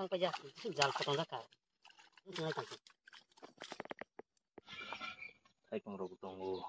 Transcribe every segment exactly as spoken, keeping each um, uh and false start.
Ang paijak, jal khotong jak kha. Wng tong lai tang kha. Thaipung rok tongo.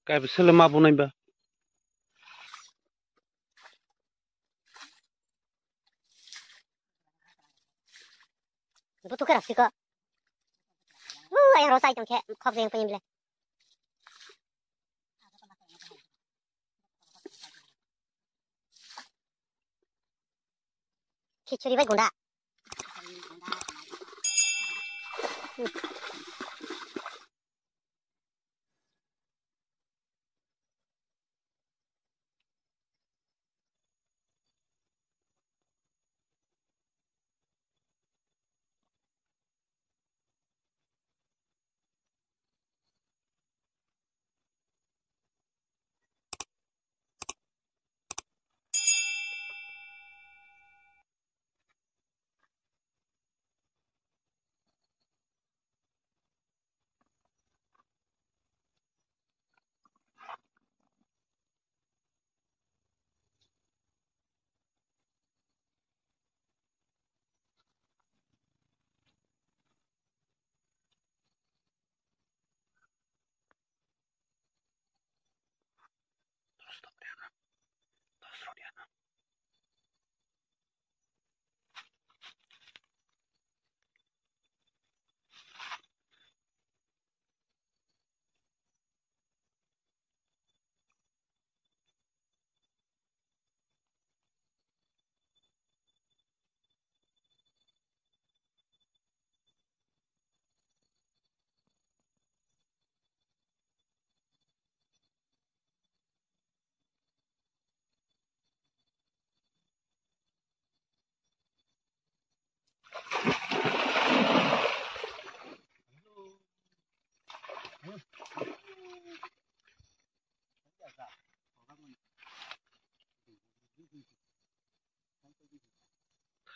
Kaibo sele ma bunai ba. Butuke rasiko. Uh, ayang rosa itong khe khok jeng payim le. Khichuri bai gunda.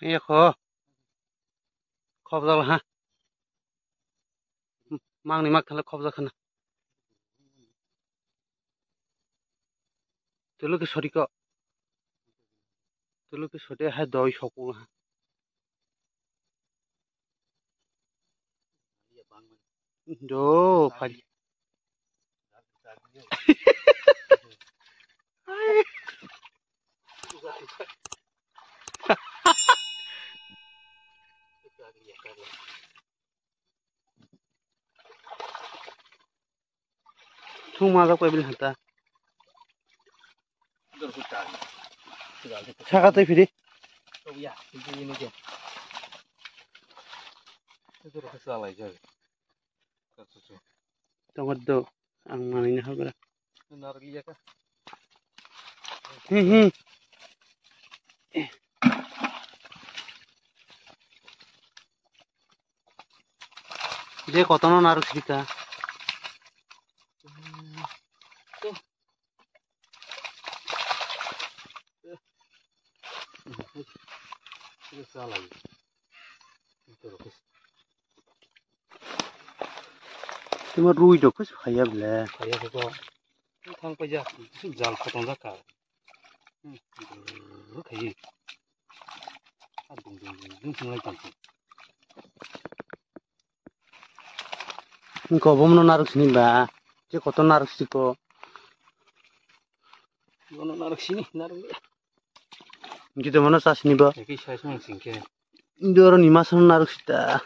Iya kho. Khobjak ha. Mangni mak thala khobjak khana. Tulu ke sori ko. Tulu ke sori hai doi soku ha. Do phai. Thung ma jak pai bini hata. Saka tei phiri. Tongo do ang manwino hagra. Hmm, hmm. Je kotono narwk sita. Tuma rui do khe phaiya ble. Phaiya khe ko. Thang paijak, jal khotong jak kha. Hmm, khai. Dung dung dung dung thang lai tang. Wngkha obo mano narwk sini ba, je kotor narwk siko. Bono narwk sini, narwk. Jito mano cha sini ba. Eki sai song singke. Indi oro ni masa narwk sita.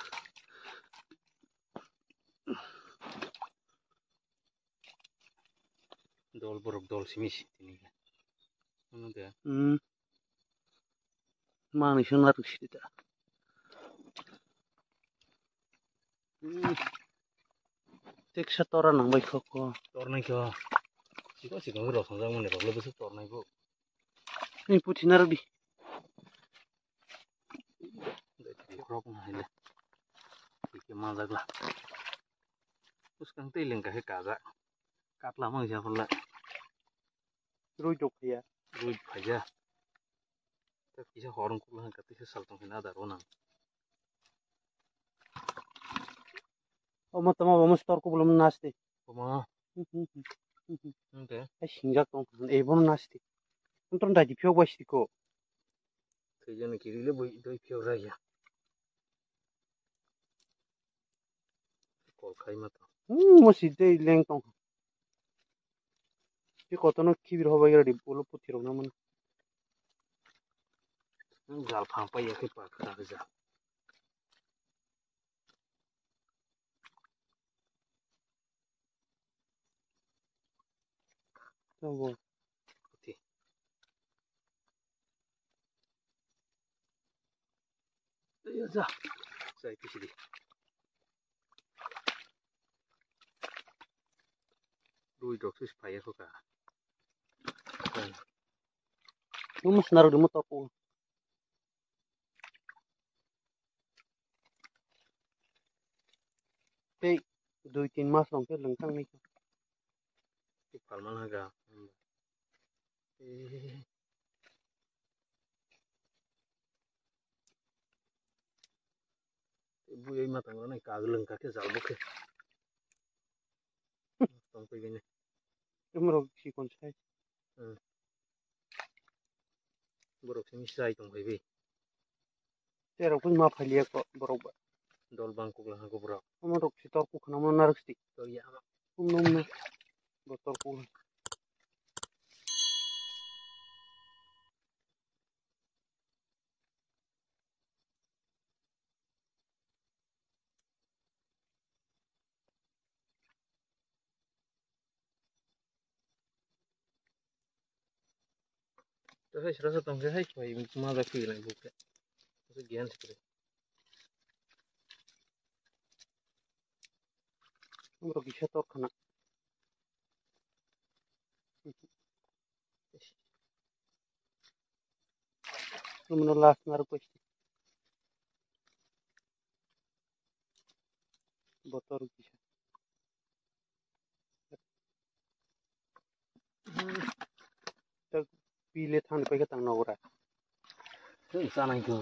Dol borok dol simi si tini. Ano de. Hmm. Mangni song narwk sita. Teksa tora nang bai kho ko. Tornai kho. Siko siko rok sangjak mani rok le bwswk tornai bo. Ni puthi na rwdi. Rok na hile. Sike manjak la. Bwskang tei lengka khe kajak. Katla mang ja phalla. Rui dok phaiya. Rui phaiya. Ta kisa horong kukla hangka tisa sal tong hina da rona. Omo tama omo store kubulum nasti. Omo. Hingke. Ai singjak tong. E bono nasti. Unton dai di phiyok bai siko. Thwijani kiri le bui doi phiyok raya. Kol khai ma to. Hmm, mo si tei leng tong. Ti kotono kibir hobai gra di ulo puthi rok na man. Jal phang pai ya khe pa kha ja. Tamo. Puthi. Iya, ja. Sai, pisi di. Rui dok sis paya kho ka. Numus naru di motor ko. Tei dui tin mas rong khe lwng tang nai khe. Tei phalmang ha ga. Eh. Bui ai matang rok nai kag lwng kha khe jal bo khe. Tong twi bini. Umrok sikon sai. Hmm. Borok simi sai tong phai bi. Terok pun ma phai liya ko borok ba. Dol bang kukla ha ko borok. Umrok si tor kuk khna mo narak si. Tor ya ma. Um nom na. Bo tor kuk. Tei hai srasa tong khe hai pai ma jak phi lai buk khe. Tei giyan sikri. Umrok kisa tor khna. Umno last naruk pai. Botor kisa. Tak pile thang pai ka tang nogora. Tei sanai ko.